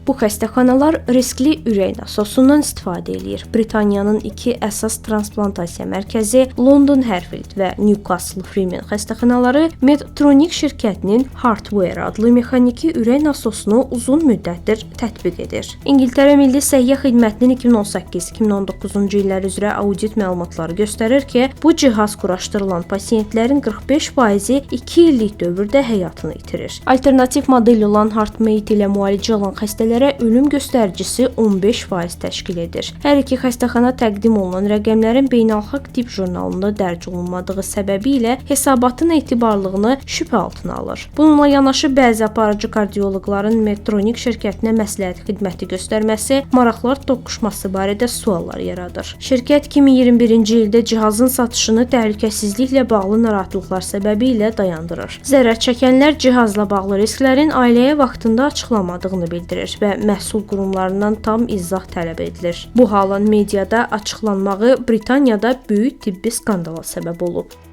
Bu xəstəxanalar riskli ürək nasosundan istifadə eləyir. Britaniyanın iki əsas transplantasiya mərkəzi London Harefield və Newcastle Freeman xəstəxanaları Medtronic şirkətinin HeartWare adlı mexaniki ürək nasosunu uzun müddətdir tətbiq edir. İngiltərə Milli Səhiyyə Xidmətinin 2018-2019-cu illər üzrə audit məlumatları göstərir ki, bu cihaz quraşdırılan pasientlərin 45%-i 2 illik dövrdə həyatını itirir. Alternativ model olan HeartMate ilə müalicə alan xəstələrə ölüm göstəricisi 15% təşkil edir. Hər iki xəstəxana təqdim olunan rəqəmlərin beynəlxalq tibb jurnalında dərc olunmadığı səbəbi ilə hesabatın etibarlılığını şübhə altına alır. Bununla yanaşı bəzi aparıcı kardioloqların Medtronic şirkətinə məsləhət xidməti göstərməsi maraqlar toqquşması barədə suallar yaradır. Şirkət 2021-ci ildə cihazın satışını təhlükəsizliklə bağlı narahatlıqlar səbəbi ilə dayandırır. Zərər çəkənlər cihazla bağlı risklərin ailəyə vaxtında açıqlamadığını bildirir və məhsul qurumlarından tam izah tələb edilir. Bu halın mediada açıqlanmağı Britaniyada böyük tibbi skandala səbəb olub.